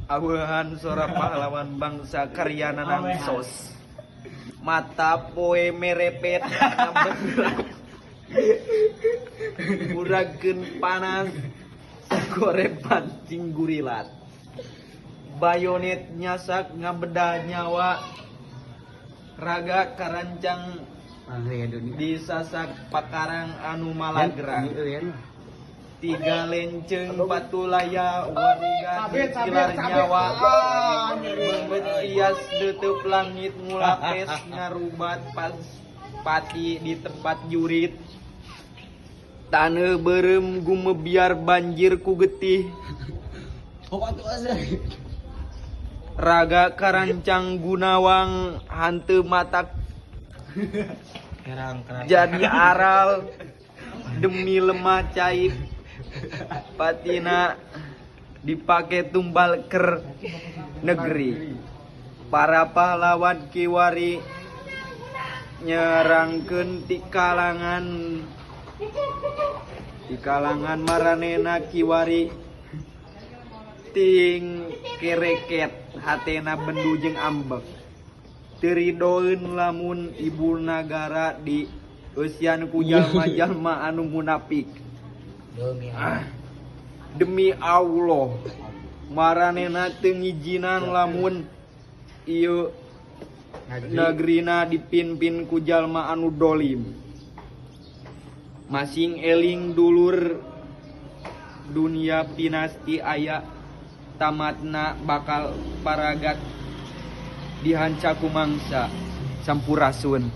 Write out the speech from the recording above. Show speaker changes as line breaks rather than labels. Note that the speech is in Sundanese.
Aweuhan sora pahlawan bangsa karya Nanang Sos. Mata poe merepet ngabeurang. Muragkeun panas sagorepan cing gurilat. Bayonet nyasak ngabedah nyawa raga karancang disasak pakarang anu malagrang. Tiga lenceng patulaya warga kilar nyawa beungeut tias deuteup langit ngulapes ngarubat pas pati di tempat jurit. Taneuh beureum gumebiar banjir ku getih. Raga karancang gunawang hanteu matak jadi aral demi lemah cai patina dipake tumbal ker negeri. Para pahlawan kiwari nyerangkeun ti kalangan maranena kiwari ting kereket hatena bendu jeung ambek. Teu ridoeun lamun ibu nagara di eusian ku jalma-jalma anu munafik. Demi Allah maranena teu ngijinan lamun ieu negerina dipimpin ku jalma anu dolim. Masing eling, dulur, dunia pinasti aya tamatna, bakal paragat dihanca ku mangsa. Sampurasun.